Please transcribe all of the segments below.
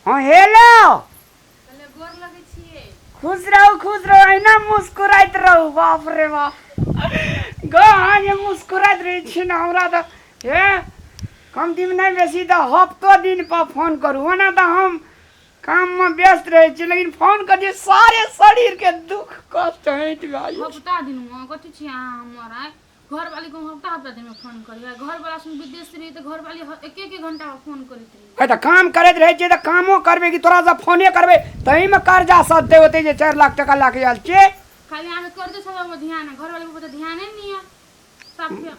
हँ हेलो। कहले गोर लगै छियै। खुश रहू, खुश रहू, अहिना मुस्कुराइत रहू। बाप रे बाप गो, अहाँ जे मुस्कुराइत रहै छी ने, हमरा तऽ हे कम दिन नहि बेसी तऽ हफ्तो दिन पर फोन करू। ओना तऽ हम काममे व्यस्त रहै छी, लेकिन फोन करियै सारे शरीरके दुःख कष्ट हटि भए जाइ छै। हफ्ता दिनमे कथी छी अहाँ हमर? आइ घरवाली को हफ्ता हफ्ता दिनमे फोन करियै? घरवाला सुन विदेश रही तऽ घरवाली एक एक घंटा पर फोन करैत रही। अरे तऽ काम करैत रहै छियै तऽ कामो करबै कि तोरासँ फोने करबै? तहीमे कर्जा सधतै ओतै जे 4 लाख टका लऽ कऽ आयल छियै। खाली अहाँके कर्जे सब पर ध्यान है, घरवाली पर तऽ ध्याने नहि है साफे।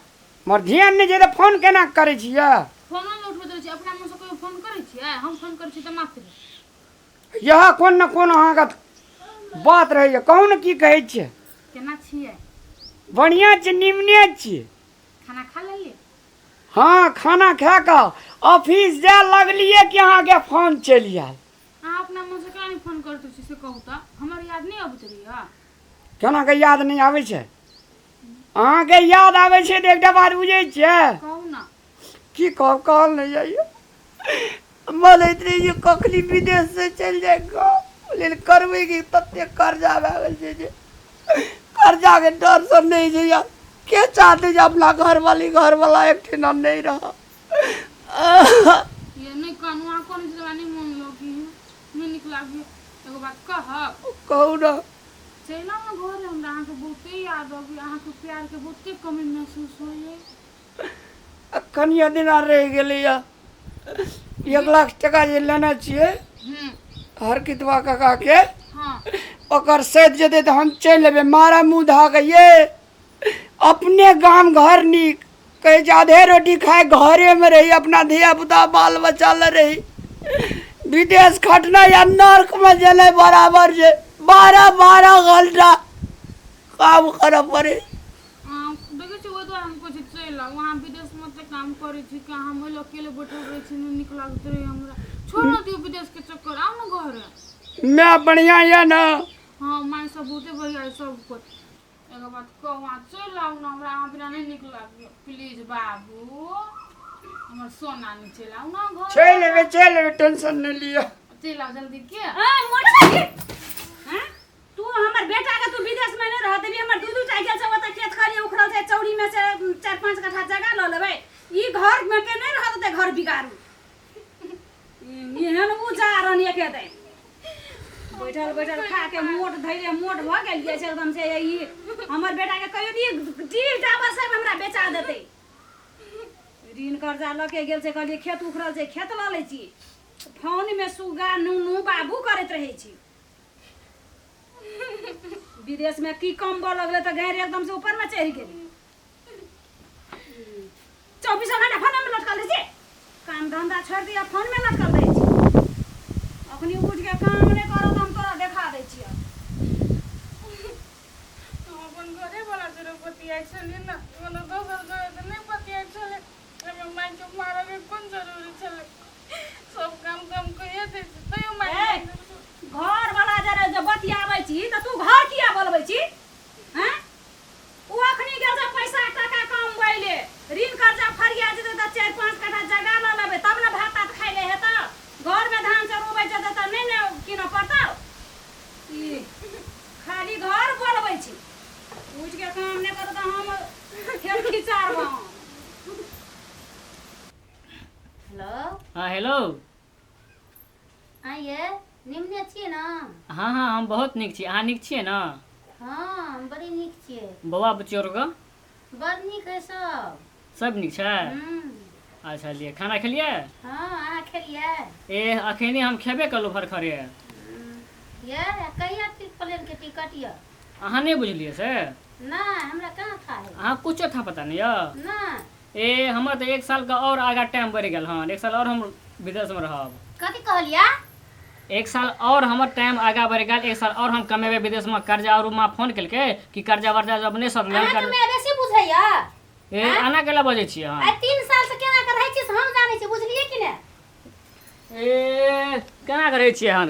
मगर ध्यान नहि छै तऽ फोन केना करै छियै? फोनो नहि उठबैत रहै छै। अपना मोनसँ कहियो फोन करै छियै? हम फोन करै छी तऽ मात्र इएह कोन ने कोन अहाँके बात रहैए। कहू ने, की कहै छियै? केना छियै? बढ़िआँ छियै, निमने छियै। खाना खा लेलियै? हँ, खाना खा कऽ ऑफिस जाय लगलियै कि अहाँके फोन चलि आयल। अहाँ अपना मोनसँ केना नहि फोन करैत छी से कहू तऽ? हमर याद नहि अबैत रहैए? केना के याद नहि आबै छै? अहाँके याद आबै छै तऽ एकटा बात बुझै छियै? कहू ने। की कहब, कहल नहि जाइए। मलैत रही जे कखनी विदेश से चलि जाय गाँव लेल। करबै की, ततेक कर्जा भए गेल छै जे कर्जाके डरसँ नहि छै यार। के चाहतै जे अपना घरवाली घरवाला एकठिना नहि रह? ये नहि कानू। अहाँ कोन चीज नहि मोन लगैए, नहि नीक लागैए? एगो बात कहब? कहू ने। चलि आउ ने घरे, हमरा अहाँके बहुते याद अबैए, अहाँके प्यारके बहुते कमी महसूस होइए। आ कनिये दिना रहि गेलैए। 1 लाख टका जे लेने छियै हरकितवा काकाके, ओकर सधि जेतै तऽ हम चलि एबै। मारा मुँह धऽ कऽ ये, अपने गाम घर नीक कहै छै। आधे रोटी खाय घरेमे रही, अपना धिया पुता बाल बच्चा लए रही। विदेश खटनाइ या नर्कमे जेनाइ बराबर छै। 12 12 घंटा काम करऽ पड़ै। देखै छी, ओहि दुआरे हम कहै छी चलि आउ। अहाँ विदेशमे ओते काम करै छी कि हम ओहि अकेले बैठल रहै छी, नहि नीक लागैत रहै हमरा। छोड़ ने दियौ विदेशके चक्कर, आउ ने घरे। माय बढ़िआँ यऽ ने? हँ, माय सब बहुते बढ़िआँ अइ सब कोइ। एगो बात कहू, अहाँ चलि आउ ने, हमरा अहाँ बिना नहि नीक लागैए। प्लीज बाबू, हमर सोना, नहि चलि आउ ने घर। चलि एबै, चलि एबै, टेंशन नहि लिअ। चलि आउ जल्दी के। ए, मोटकी! हैं? तू हमर बेटा के तू विदेश में नहीं रह देबी? हमर दू दू टा गेल छै ओतऽ, खेत खरी उखड़ल छै, चौरी में से 4-5 कट्ठा जगह लऽ लेबै। ई घर में के नहीं रह देतै, घर बिगाड़ू। एहन उजारन एके दे बैठल बैठल खा के मोट धैले मोट भऽ गेल छै एकदम से। ई हमर बेटा के कहियो दी डील टावर सब हमरा बेचा देतै। ऋण कर्जा लऽ के गेल छै। कहलियै खेत उखड़ल छै, खेत लऽ लै छी। फोन में सुगा नूनू बाबू करैत रहै छी। विदेश में की कमबऽ लगलै तऽ गैर एकदम से ऊपर में चढ़ि गेलै। चौबीसों घंटा फोन में लटकल रहै छै। काम धंधा छोड़ि दिअ, फोन में लटकल रहै छै। अखनी उठि के काम नहि करत, हम तोरा देखा दै छियऽ। हम अपन घरे वाला जोरे बतियाइ छलियै ने, कोनो दोसर जोरे तऽ नहि बतियाइ छलै। एहिमे मायके मारऽके कोन जरूरी छलै? सब काम काम कहिए दै छी तैयो मारि ए, घर वाला जरे जे बतियाबै छी तऽ तू घर किया बोलबै छी? हैं, ओ अखनी गेल छै पैसा टाका कमबै ले। ऋण कर्जा फरिया जेतै तऽ 4-5 कट्ठा जगह लऽ लेबै, तब ने भात तात खाइ ले हेतौ। घरमे धान चाउर उपजि जेतै तऽ नहि ने कीनऽ पड़तौ। ई खाली घर बोलबै छी। उठि के काम नहि करतौ तऽ हम फेर खिचारबौ। हेलो। हाँ, हेलो। आइए निमने छियै ने? हाँ हाँ, हम बहुत नीक छी। अहाँ नीक छियै ने? हँ, हम बड़ी नीक छियै। बौआ बुच्ची आओरके? बड़ नीक है सब। सब नीक छै? अच्छा, लिए खाना खेलियै? हँ, अहाँ खेलियै? ए, अखने हम खेबे करलहुँ भरखरे। ये कहिया प्लेन के टिकट यऽ? अहाँ नहि बुझलियै से? नहि, हमरा कहाँ था है। अहाँ कुछो था पता नहि यऽ? नहि। ए, हमर तऽ 1 सालके आओर आगाँ टाइम बढ़ि गेल हन। 1 साल आओर हम विदेशमे रहब। कथी कहलियै? 1 साल आओर हमर टाइम आगाँ बढ़ि गेल। 1 साल आओर हम कमेबै विदेशमे। कर्जा आओर माँ फोन केलकै कि कर्जा वर्जा जब नहि सधलै। अहाँके माय बेसी बुझैया। ए, एना केला बजै छियै अहाँ? आइ 3 साल से केना के रहै छियै से हम जानै छी, बुझलियै कि नहि? ए, केना के रहै छियै अहाँ?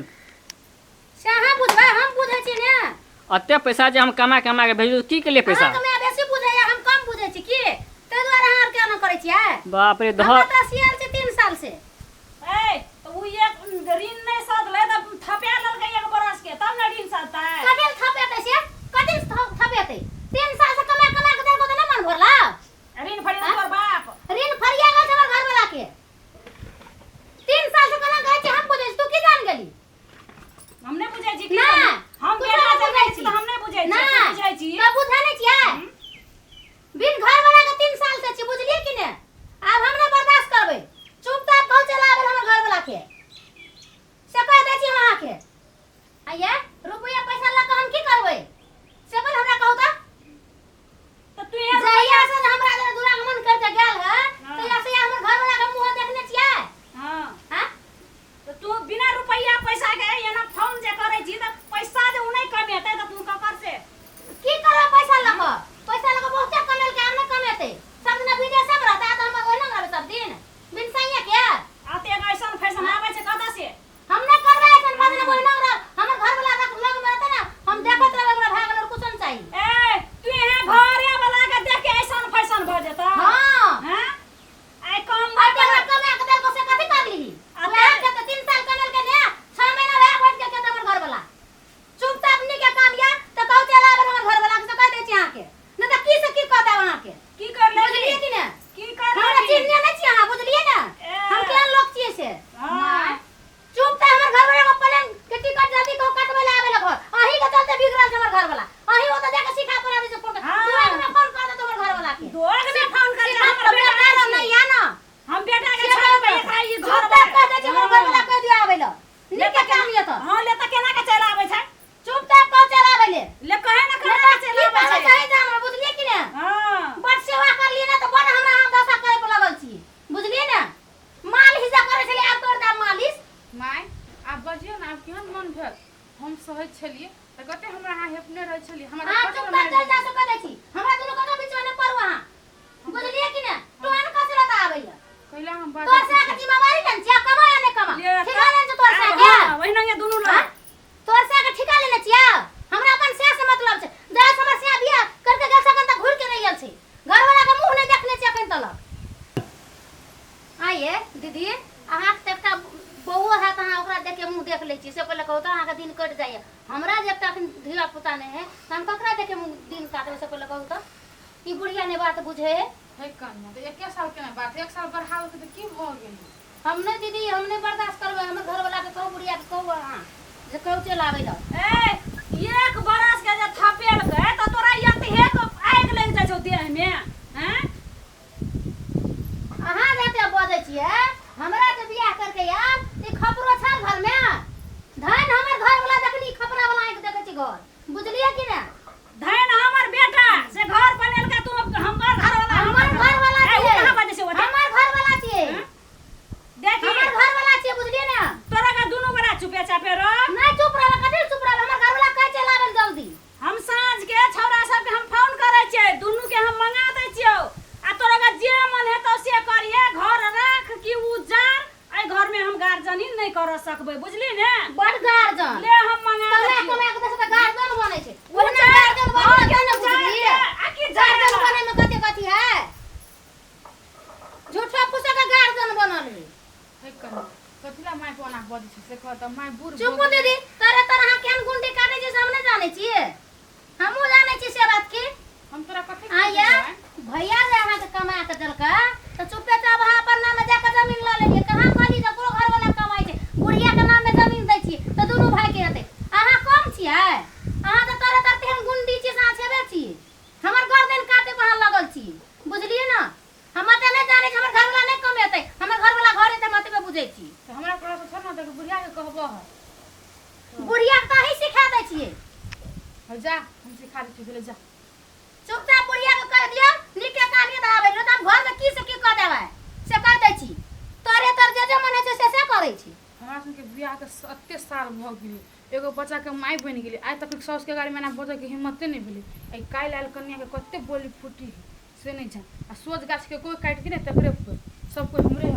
से अहाँ बुझबै, हम बुझै छियै ने। एते पैसा जे हम कमा कमा के भेजू, की के लिए पैसा? अहाँके माय बेसी बुझैया, हम कम बुझै छी की? ताहि दुआरे अहाँ आर केना करै छियै? बाप रे। हमरा तऽ सियाल छै 3 साल से। ए, तऽ ओ एक ऋण नहि काम ये तो हां ले त केना के चलि आबै छै चुपचाप कहो चल आबै ले ले कहे ना नहीं केना तो के चलि की आबै पाछा छै सही जान बुझलिए कि ने हां बड सेवा करलिए ना तो बड हमरा अहाँ दशा करे पर लगल छी बुझलिए ना मालिश जे करै छलियै आब तोड़ दाम मालिश माय आब बजियौ ने आब केहन मन भेल हम सहै छलियै तऽ कते हमरा अहाँ हेपने रहै छलियै हमरा अहाँ तऽ चुप बड्ड कर चल मारि जा सकै दै छी हमरा दुनू के बीच में नहि पड़ू अहाँ बुझलिए कि ने टोन कसरत लता आबैया कैला हम तोर बाजै से के जिम्मेवारी लेने छियै कमा या नहि कमा ले ठिका लेने छौ तोर से के हां ओहिना दुनू हाँ? लड़ तोर से के ठिका लेने छियै हमरा अपन से से मतलब छै दस हमर से बियाह करके गेल सकन त घुर के नहि गेल छै घरवाला के मुंह नहि देखने छियै अखन तलक आइए दीदी अहाँके तऽ एकटा बौओ हैत अहाँ ओकरा देख के मुँह देख लै छी से पहिले कहू तऽ अहाँके दिन कटि जाइए हमरा जे एकटा अखन धिया पुता नहि है तऽ हम ककरा देख के मुँह दिन काटबै से पहिले कहू तऽ ई बुढ़िया नहि बात बुझे है हे कन्या तऽ एके साल केना बात एक साल बढ़ाबैके तऽ की भऽ गेलै हम नहि दीदी हम नहि बर्दाश्त करबै हमर घरवलाके कहू बुढ़ियाके कहू अहाँ जे कहू चलि आबै लए ए एक बरस के जे थपेलकै तऽ तोरा एतेक आगि लागि जाइ छौ देह मे हैं अहाँ जते बजै छियै हमरा जे बियाह करके आयल तऽ ई खपरो छल घरमे धन हमर घरवला जखनी खपरा वाला आँखि देखै छी घर बुझलियै कि ने धन हमर बेटा से घर बनेलकै तू हमर घरवाला हमर घरवला ए, उ छियै कहाँ बजै छै ओते? हमर घरवला छियै देखी हमर घरवला छियै बुझलियै ने तोरा के दुनू गोरा चुपे चापे रह नहि चुप रहबै कथी लए चुप रहबै हमर घरवला कहै चलि आबै लए जल्दी हम साँझ के छौड़ा सबके हम फोन करै छियै दुनू के हम मंगा दै छियौ आ तोरा के जे मन हेतौ से करिहे घर राख कि उजार एहि घर में हम गार्जनी नहि कर सकबै बुझली ने बड गार्जन ले हम मंगा दै कमा छियौ कमा के तऽ गार्जन बनै छै उजार, ओहिना गार्जन बनै घर छै ने के उजार बुझलियै के, आ कि गार्जन जाय बनै में कते कथी है झूठो फूसो के गार्जन बनल है हे कन्या कथी ला माय के ओना बजै छै से कह तऽ माय बूढ़ भऽ चुप गेलै। दीदी तोरे तर अहाँ केहन गुंडी काटै छी से हम नहि जानै छियै हमहूँ जानै छी से बात की हम तोरा कथी आया भैया जे अहाँके कमा के देलका तऽ चुपे चाप अहाँ अपन नामे जाके जमीन लऽ लेलियै कहाँ कहली जे ओकरो घरवला कमाइ छै बुढ़िया के नामे जमीन दै छियै तऽ दुनू भाई के हेतै अहाँ कम छियै अहाँ तऽ तोरे तर तेहन गुंडी छी से अहाँ छेबे छी हमर गर्दन काटे पर अहाँ लगल छी बुझलियै ने हम एते नहि जानै छी हमर घरवला नहि कमेतै हमर घरवला घर एतै हम एतबे बुझै छी तऽ हमरा तोरा से छोड़ ने तऽ बुढ़िया के कहबह बुढ़िया के तऽ अहीं सिखा दै छियै हौ जा हम सिखा दै छियौ पहिले जा चुपचाप बुढ़िया के कह दियौ नीके काम ये आबै नहि तऽ हम घर में की से की कह देबै से कह दै छी तोरे तर जे जे मन होइ छै से से करै छी हमरा सबके बियाहके एते साल भऽ गेलै एगो बच्चाके माय बनि गेलै आइ तक साउसके गाड़ीमे एना बजऽके हिम्मते नहि भेलै आइ काल्हि आयल कन्याके कते बोली फूटी है से नहि जान आ सोझ गाछके कोइ काटि के नहि तकरे पर सब कोइ हमरे